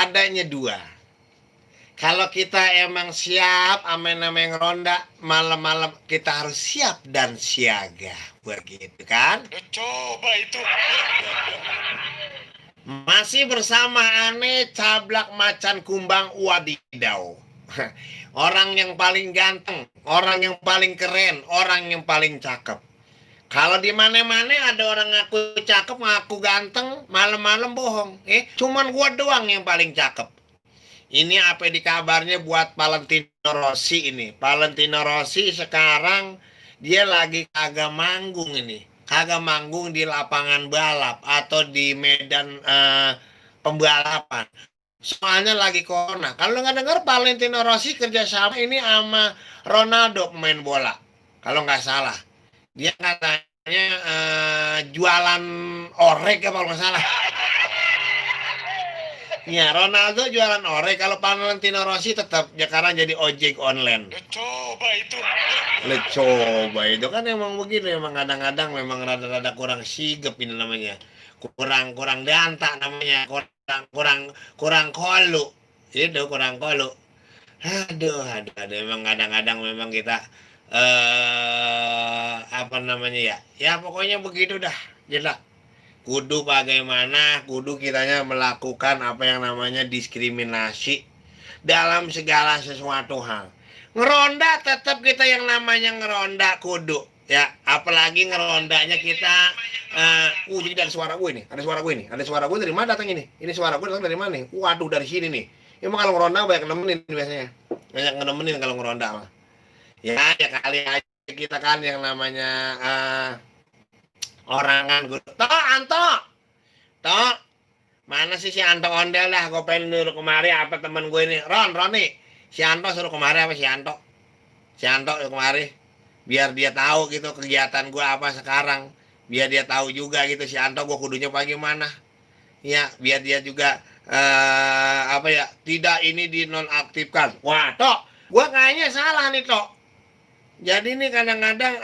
adanya dua. Kalau kita emang siap amen-amen ngeronda, malam-malam kita harus siap dan siaga. Begitu kan? Coba itu. Masih bersama Ane Cablak Macan Kumbang Wadidaw. Orang yang paling ganteng, orang yang paling keren, orang yang paling cakep. Kalau di mana-mana ada orang ngaku cakep, ngaku ganteng, malam-malam bohong. Cuman gua doang yang paling cakep. Ini apa di kabarnya buat Valentino Rossi ini. Valentino Rossi sekarang dia lagi kagak manggung ini. Kagak manggung di lapangan balap atau di medan pembalapan. Soalnya lagi corona. Kalau nggak dengar Valentino Rossi kerjasama ini sama Ronaldo pemain bola. Kalau nggak salah. Dia katanya jualan orek ya kalau nggak salah. Ya, Ronaldo jualan orek, kalau Valentino Rossi tetap sekarang jadi ojek online. Coba itu. Coba itu kan emang begitu, emang kadang-kadang memang rada-rada kurang sigap ini namanya. Kurang danta namanya, kurang kolu. Itu kurang kolu. Aduh, emang kadang-kadang memang kita apa namanya ya? Ya pokoknya begitu dah, jelas. Kudu bagaimana, kudu kitanya melakukan apa yang namanya diskriminasi dalam segala sesuatu hal. Ngeronda tetap kita yang namanya ngeronda kudu. Ya, apalagi ngerondanya kita jadi ada suara gue nih, ada suara gue nih, ada suara gue dari mana datang ini? Ini suara gue datang dari mana nih? Waduh, dari sini nih. Emang kalau ngeronda banyak nemenin biasanya. Banyak nemenin kalau ngeronda mah. Ya kali aja kita kan yang namanya orang kan gue. Anto. Tok, mana sih si Anto ondel dah? Gue pengen dulu kemari apa temen gue ini? Roni. Si Anto suruh kemari apa si Anto? Si Anto kemari. Biar dia tahu gitu kegiatan gue apa sekarang. Biar dia tahu juga gitu si Anto gue kudunya pagi mana. Ya, biar dia juga apa ya? Tidak ini dinonaktifkan. Wah, Tok, gue kayaknya salah nih, Tok. Jadi nih kadang-kadang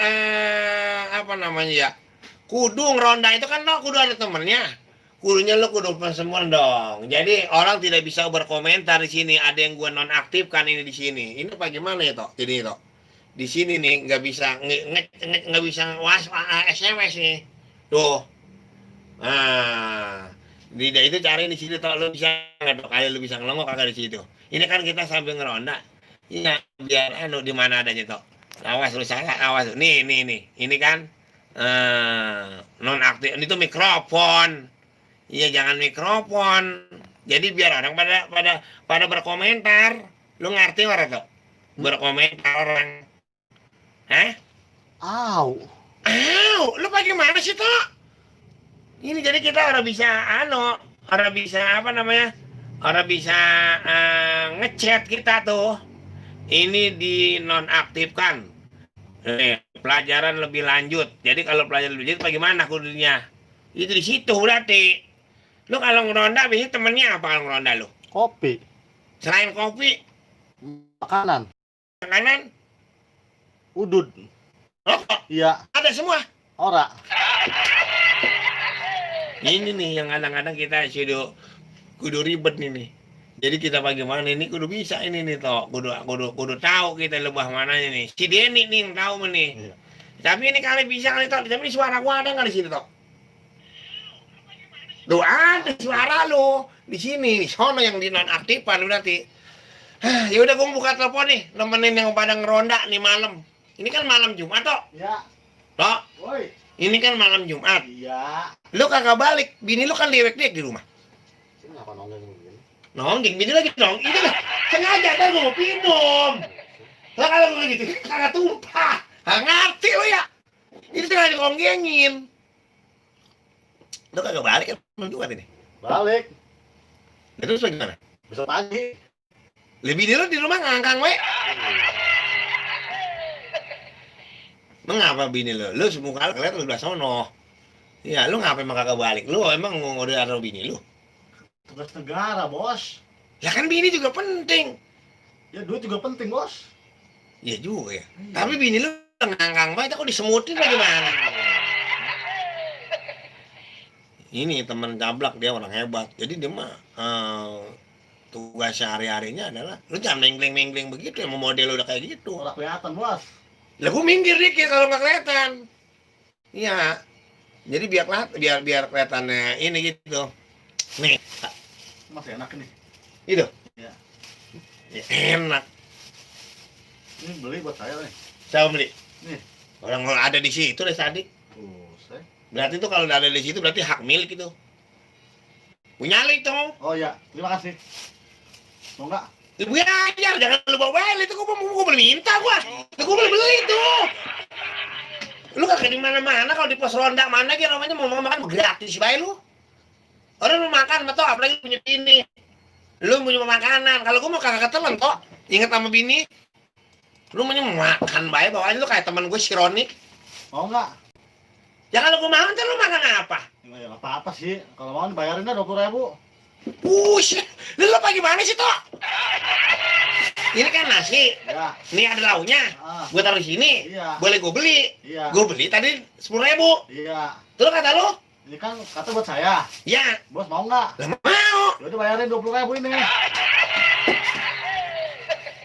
apa namanya ya? Kudu ngeronda itu kan lo kudu ada temennya. Kudunya lo kudu semua dong. Jadi orang tidak bisa berkomentar di sini. Ada yang gue nonaktifkan ini di sini. Ini bagaimana ya Tok? Jadi Tok, di sini nih nggak bisa nggak bisa SMS nih. Tuh. Nah, itu cari di situ Tok. Lo bisa nggak Tok? Kali lo bisa ngelongok kagak di situ. Ini kan kita sambil ngeronda. Iya, biar di mana adanya Tok. Awas lu salah, awas. Nih. Ini kan nonaktif. Ini tuh mikrofon. Iya jangan mikrofon. Jadi biar orang pada berkomentar. Lu ngerti orang tuh? Berkomentar orang. Hah? Lu bagaimana sih tuh? Ini jadi kita orang bisa orang bisa apa namanya? Orang bisa ngechat kita tuh. Ini dinonaktifkan. Pelajaran lebih lanjut. Jadi kalau pelajaran lebih lanjut bagaimana kudunya? Itu di situ berarti. Lu kalau ngeronda biasanya temennya apa kalau ngeronda lu? Kopi. Selain kopi, Makanan. Udud. rokok, Iya. ada semua. Ora. Ini nih yang kadang-kadang kita kudu ribet nih. Jadi kita bagaimana ini kudu bisa ini nih toh. Kudu tahu kita lebah mananya nih. Si Denny nih yang tahu nih. Iya. Tapi ini kali bisa kali toh. Tapi suara gua ada nggak di sini toh? Tuh ada suara lu di sini, sono yang dinonaktifkan berarti. Ya udah gua buka telepon nih, nemenin yang pada ngeronda nih malam. Ini kan malam Jumat toh. Iya. Toh, Woi. ini kan malam Jumat. Iya. Lu kagak balik, bini lu kan dewek-dewek di rumah. Kenapa nongeng begini? Nonggeng, bini lagi dong. Ini lah, sengaja kan gua mau minum. Lah kalau gua gitu, kagak tumpah. Ngerti lu ya? Ini sengaja ngonggengin. Lu kagak balik kan malam Jumat ini? Balik. Terus bagaimana? Besok pagi. Lebih dulu di rumah ngangkang we. Mengapa bini lu? Lu semua kali kelihatan lu udah sono. Ya, lu ngapain kagak balik? Lu emang udah ada bini lu? Tugas negara, Bos. Ya kan bini juga penting. Ya duit juga penting, Bos. Ya juga ya. Tapi bini lu ngangkang banget kok disemutin bagaimana? Ini teman Cablak dia orang hebat. Jadi dia mah sehari-harinya adalah lu jangan mengling-mengling begitu, yang model udah kayak gitu. Udah kelihatan, Bos. Lah gua minggir dikit kalau nggak kelihatan. Iya. Jadi biar kelihatannya ini gitu. Nih, Masih enak nih. itu. Iya. Ya, enak. Ini beli buat saya nih. Saya beli. Nih. Orang ada di situ deh tadi. Buset. Berarti itu kalau udah ada di situ berarti hak milik itu. Punya lu itu. Oh iya, terima kasih. Mau nggak? Ibu aja, jangan lu bawa balik itu gua boleh minta gua. Itu gua boleh beli itu. Lu kagak di mana-mana kalau di pos ronda mana gitu namanya mau makan gratis bae lu. Orang mau makan betul apalagi punya bini. Lu punya makanan, kalau gua mau kagak ketelan toh. Ingat sama bini. Lu mau makan bae bawaan lu kayak teman gue si Roni. Mau nggak? Ya kalau gua makan lu makan apa? Ya nggak apa-apa sih. Kalau mau dibayarinnya 20.000. Buset, lu apa gimana sih toh? Ini kan nasi. Ya. Ini ada lauknya. Ah. Gua taruh di sini. Iya. Boleh gua beli. Iya. Gua beli tadi 10.000. Iya. Terus kata lu? Ini kan kata buat saya. Ya, Bos mau nggak? lah mau. Ya udah bayarin 20.000 ini.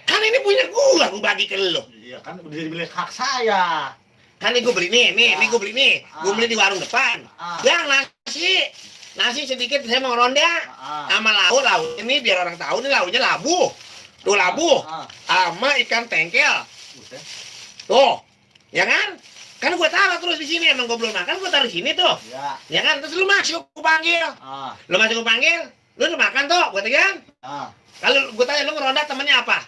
Kan ini punya gua bagi ke lu. Iya kan udah jadi milik hak saya. Kan ini gua beli nih, ini gua beli nih. Gua beli di warung depan. Ah. Yang nasi sedikit saya mau ronda. Ah. Sama lauk ini biar orang tahu nih lauknya labu. Tuh labu. Ah. Sama ikan tengkel. Buset. Tuh. Ya kan? Kan gua taruh terus di sini emang gua belum makan gua taruh di sini tuh. Ya. Ya kan? Terus lu masuk gua panggil. Ah. Lu masuk gua panggil. Lu udah makan tuh, gua tegang. Ah. Kalau gua tanya lu ngeronda temennya apa?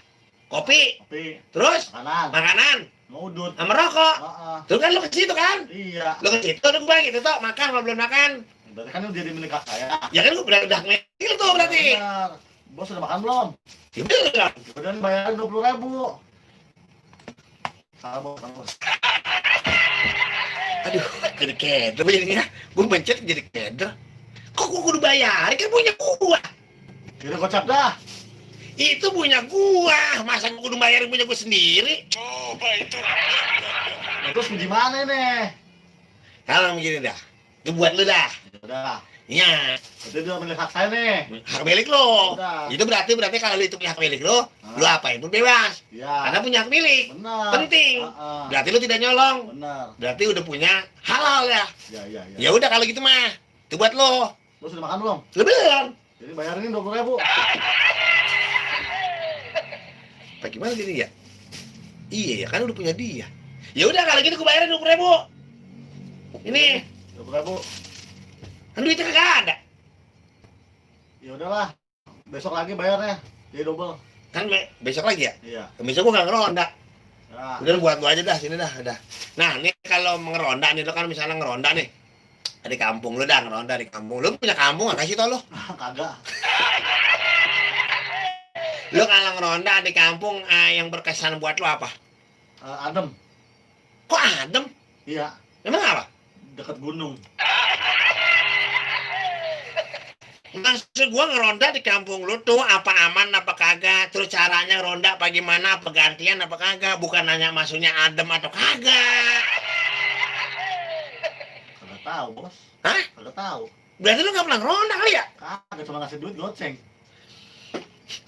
Kopi. Tapi Terus kanan. makanan Mau udut. sama rokok. Ah. Terus kan lu ke situ kan? Iya. Lu ke situ udah gua gitu tuh, makan kalau belum makan. Berarti kan udah jadi milik hak saya. Ya kan gua udah ngekil tuh berarti. Benar. Bos udah makan belum? Ya belum. Udah bayarin 20.000. Salah bos, salah bos. Aduh, jadi keder jadinya. Gua mencet jadi keder. Kok gua kudu bayar? Kan punya gua. Kira gocap dah. Itu punya gua. Masa gua kudu bayarin punya gua sendiri? Coba itu. Nah, terus gimana nih? Kalau begini dah. Itu buat lu dah. Ya udah. Ya, Itu udah milik hak saya nih. hak milik lo. Udah. Itu berarti kalau itu punya hak milik lo, lu apain pun bebas. Iya. Karena punya hak milik. Benar. Penting. Ah. Berarti lu tidak nyolong. Benar. Berarti udah punya halal ya. Ya, ya, ya. Ya udah kalau gitu mah. Itu buat lo. Bos udah makan belum? Lu belum. Jadi bayarin 20.000. Apa gimana jadi ya? Iya ya kan udah punya dia. Ya udah kalau gitu gua bayarin 20.000. Ini 20.000. kan duitnya kagak ada. Ya udahlah. Besok lagi bayarnya. Jadi double. Kan besok lagi ya? Iya. Besok gua nggak ngeronda. Ya. Udah buat gua aja dah sini dah, udah. Nah, ini kalau ngeronda nih lo kan misalnya ngeronda nih. Di kampung lu dah ngeronda di kampung. Lu punya kampung enggak sih tau lu? Kagak. Lu kalau ngeronda di kampung yang berkesan buat lu apa? Adem. Kok adem? Iya. Emang apa? Dekat gunung. Maksud gua ngeronda di kampung lu tuh apa aman apa kagak? Terus caranya ronda apa gimana? Apa gantian apa kagak? Bukan nanya maksudnya adem atau kagak. Kagak tahu, Bos. Hah? Kagak tahu. Berarti lu gak pernah ngeronda kali ya? Kagak cuma ngasih duit goceng.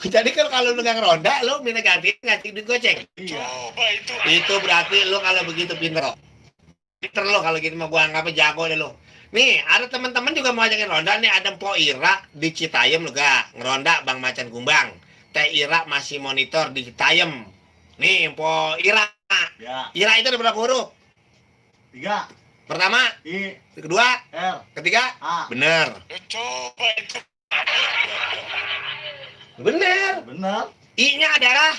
Jadi kalau lu gak ngeronda, lu minta gantian ngasih duit goceng. Iya. Coba itu. Itu berarti lu kalau begitu pinter. Pinter lo kalau gitu mah gua anggapnya jago deh lo. Nih, ada teman-teman juga mau ajakin ronda nih, ada Mpok Ira di Citayam lo gak ngeronda Bang Macan Kumbang. Teh Ira masih monitor di Citayam. Nih, Mpok Ira. Ya. Ira itu ada berapa huruf? 3. Pertama, I. kedua, R. ketiga. A. Bener. Coba itu. Bener. Benar. I-nya adalah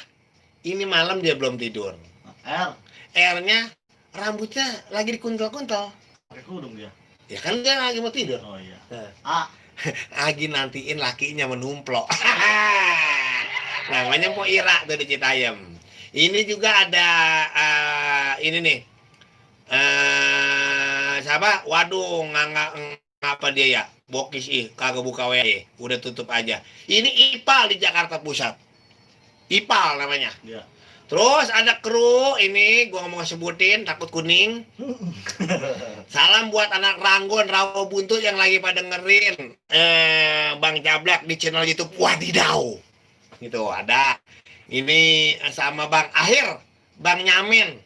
ini malam dia belum tidur. R. R-nya rambutnya lagi dikuntel-kuntel. Pakai kudung dia. Ya kan dia lagi mau tidur. Oh iya. Nah. A. Lagi nantiin lakinya menumplok. Namanya Mpok Ira tuh di Citayam. Ini juga ada ini nih. Siapa? Waduh, ngapa dia ya? Bokis kagak buka WA. Udah tutup aja. Ini Ipal di Jakarta Pusat. Ipal namanya. Iya. Terus ada kru ini gua nggak mau sebutin takut kuning. Salam buat anak Ranggon Rawa Buntut yang lagi pada dengerin Bang Jablak di channel YouTube Wadidaw. gitu ada. Ini sama Bang Akhir, Bang Nyameh,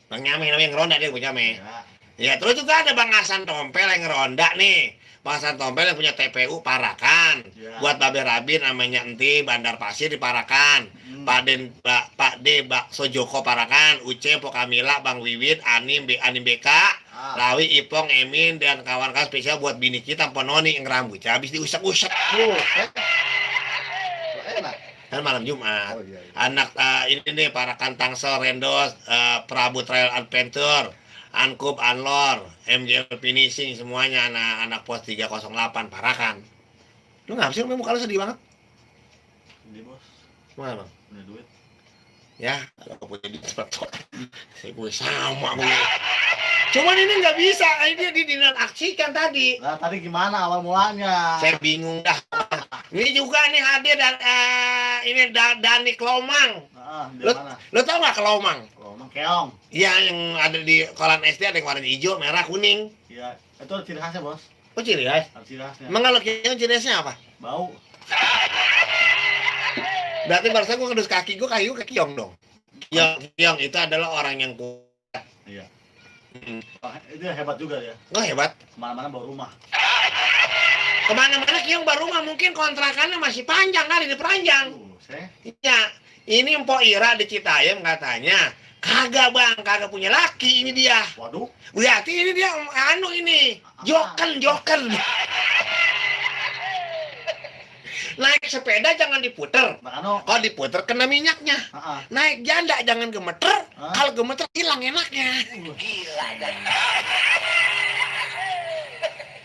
Bang Nyameh namanya ngeronda dia punya Nyameh. Ya. Ya terus juga ada Bang Hasan Tompel yang ngeronda nih. Bang Hasan Tompel yang punya TPU Parakan. Ya. Buat Babe Rabin namanya enti Bandar Pasir di Parakan. Pak D Bakso Joko Parakan, Uce Pokamila, Bang Wiwit, Anim BK, Lawi Ipong Emin dan kawan-kawan spesial buat bini kita Pononi yang rambut habis diusap-usap. Enak. Kan malam Jumat. Oh, iya. Anak ini nih Parakan Tangsel Rendos, Prabu Trail Adventure, Ankup Anlor, MJL Finishing semuanya anak-anak pos 308 Parakan. Lu ngapa sih muka lu sedih banget? Ini bos, Mana bang? punya duit. Ya, kalau punya duit seperti saya gue sama gue. Cuman ini nggak bisa, ini dinonaktifkan tadi. Nah tadi gimana awal mulanya? Saya bingung dah. Ini juga nih hadir dan ini Dani Kelomang. Di Lo, mana? lo tau nggak Kelomang? Lomang keong. Iya, yang ada di kolam SD ada yang warna hijau, merah, kuning. Iya, itu ada ciri khasnya bos. Oh ciri khas? Ada ciri khasnya. Emang kalau keong ciri khasnya apa? Bau. Berarti barusan gue ngedus kaki gue keong dong. Keong itu adalah orang yang kuat. Iya. Itu hebat juga ya. Oh hebat. Kemana-mana bawa rumah. Kemana-mana keong baru rumah mungkin kontrakannya masih panjang kali diperanjang. Saya. Iya. Ini Mpok Ira di Citayam katanya. Kagak bang, kagak punya laki ini dia. Waduh. Berarti ini dia anu ini. Joken. Naik sepeda jangan diputer. Nah, anu. Kalau diputer kena minyaknya. Naik janda jangan gemeter. Kalau gemeter hilang enaknya. Gila dah.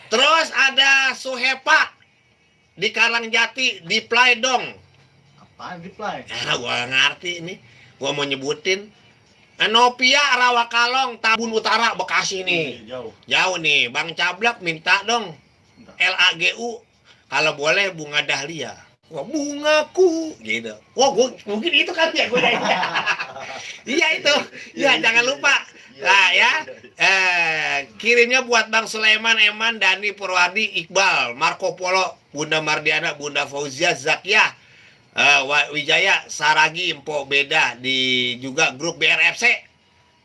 Terus ada Suhepa di Karangjati di Playdong. Apaan di play? Gua ngerti ini. Gua mau nyebutin. Nopia Rawakalong Tabun Utara Bekasi nih. Jauh nih. Bang Cablak minta dong LAGU. Kalau boleh bunga dahlia. Wah, bungaku gitu. Wah, gua mungkin itu kan ya gue. Iya itu. Ya jangan lupa. Nah ya. Kirimnya buat Bang Sulaiman, Eman, Dani, Purwadi, Iqbal, Marco Polo, Bunda Mardiana, Bunda Fauzia, Zakia, Wijaya, Saragi, Empok Beda di juga grup BRFC.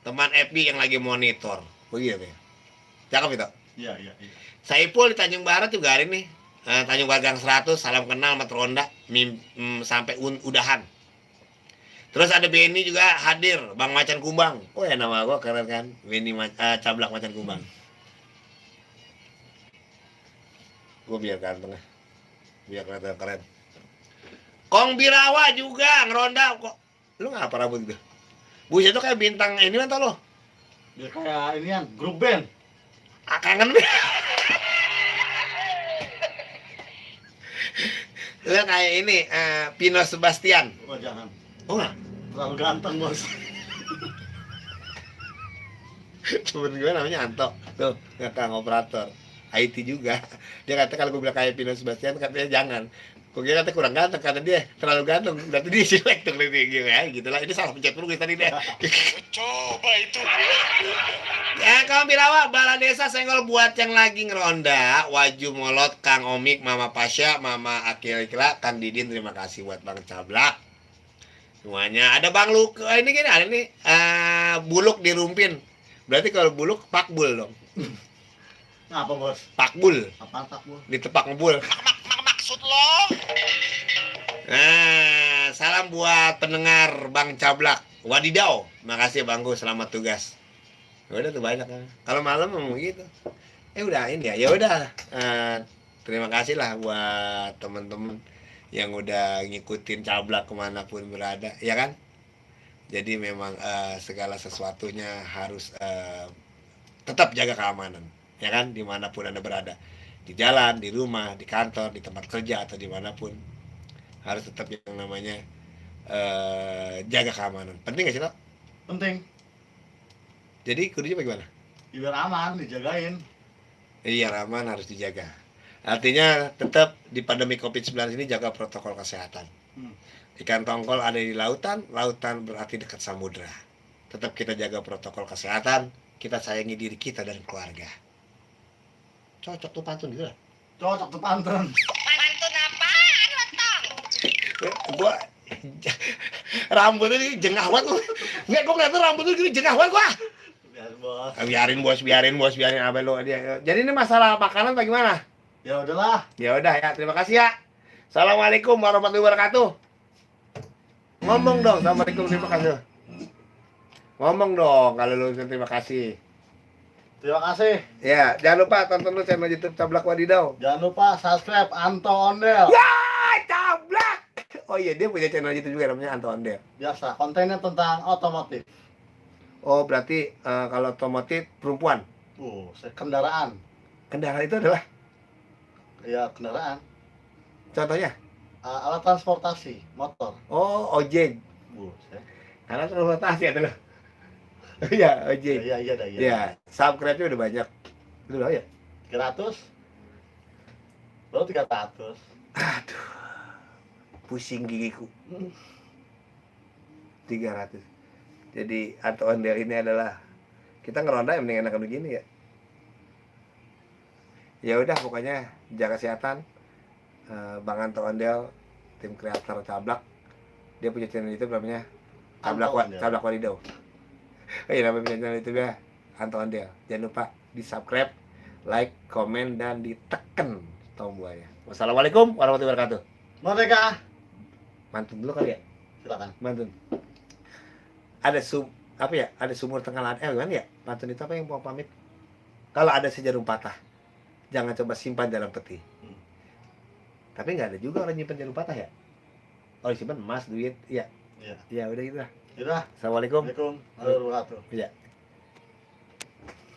Teman Epi yang lagi monitor. Begitu ya. Cakep itu. Iya. Saipul di Tanjung Barat juga hari ini. Tanjung Bagang 100, salam kenal sama Ronda sampai udahan. Terus ada Benny juga hadir, Bang Macan Kumbang. Oh ya nama gua keren kan, Benny Cablak Macan Kumbang. Gua biar ganteng, biar kelihatan keren. Kong Birawa juga ngeronda kok. Lu ngapa rambut gitu? Buset tuh kayak bintang ini kan lo. Dia kayak ini kan grup band. Kangen. Lu kayak ini, Pino Sebastian. Oh jangan. Oh enggak? Terlalu ganteng bos. Temen gue namanya Anto. Tuh, ngekang operator. IT juga. Dia kata kalau gue bilang kayak Pino Sebastian, katanya jangan. Gue kata kurang ganteng, kata dia terlalu ganteng. Berarti dia silek tuh gitu ya. Gitulah, ini salah pencet peluit tadi deh. Coba itu. Ya, kawan Birawa, Bala Desa Senggol buat yang lagi ngeronda, Waju Molot, Kang Omik, Mama Pasya, Mama Akil Ikla, Kang Didin, terima kasih buat Bang Cablak. Semuanya. Ada Bang Luk, ini gini, ada nih, Buluk dirumpin. Berarti kalau Buluk, Pakbul dong. Apa bos? Pakbul. Apaan takbul? Ditepak ngebul. Maksud lo? Nah, salam buat pendengar Bang Cablak. Wadidaw. Makasih Bangku, selamat tugas. Udah tuh banyak kan. Kalau malam memang gitu. Udah ini ya. Ya udah. Terima kasih lah buat teman-teman yang udah ngikutin Cablak kemanapun berada, ya kan? Jadi memang segala sesuatunya harus tetap jaga keamanan, ya kan? Dimanapun Anda berada, di jalan, di rumah, di kantor, di tempat kerja atau dimanapun, harus tetap yang namanya jaga keamanan. Penting gak sih, Tok? Penting. Jadi kudunya bagaimana? Biar aman, dijagain. Iya, aman harus dijaga. Artinya tetap di pandemi COVID-19 ini jaga protokol kesehatan. Ikan tongkol ada di lautan, lautan berarti dekat samudra. Tetap kita jaga protokol kesehatan, kita sayangi diri kita dan keluarga. Cocok tuh pantun gitu lah. Cocok tuh pantun. Pantun apaan lo, Tong? Gua rambutnya ini jengah banget lu. Enggak, gua ngeliat rambutnya gini jengah banget gua. Biarin bos. Biarin apa lu dia. Jadi ini masalah makanan bagaimana? Ya udahlah. Ya udah ya, terima kasih ya. Assalamualaikum warahmatullahi wabarakatuh. Ngomong dong, assalamualaikum, terima kasih. Ngomong dong kalau lu terima kasih. Terima kasih. Ya, jangan lupa tonton lu channel YouTube Cablak Wadidau. Jangan lupa subscribe Anto Ondel. Ya, Cablak. Oh iya, dia punya channel YouTube juga namanya Anto Ondel. Biasa, kontennya tentang otomotif. Oh, berarti kalau otomotif perempuan. Kendaraan. Kendaraan itu adalah Ya, kendaraan. contohnya. Alat transportasi, motor. Oh, ojek. Buset. Karena transportasi ya tuh. Iya, ojek. Iya, dah. Ya, subscribe-nya udah banyak. Itu loh ya. 300. Baru 300. Aduh. Pusing gigiku. 300. Jadi Anto Ondel ini adalah kita ngeronda yang mending enakan begini ya. Ya udah pokoknya jaga kesehatan. Bang Anto Ondel, tim kreator Cablak. Dia punya channel YouTube namanya Cablak Wadidau. Oh iya, namanya punya channel YouTube ya Anto Ondel. Jangan lupa di-subscribe, like, komen, dan ditekan tombolnya. Wassalamualaikum warahmatullahi wabarakatuh. Merdeka. Mantun dulu kali ya. Silakan. Mantun. Ada ada sumur tengah laut. Gimana ya? Mantun itu apa yang mau pamit? Kalau ada sejarum patah, jangan coba simpan dalam peti. Tapi nggak ada juga orang nyimpan jarum patah ya. Oh, simpan emas, duit, iya. Iya. Ya udah gitu lah. Sudah. Assalamualaikum. Assalamualaikum warahmatullahi wabarakatuh. Iya.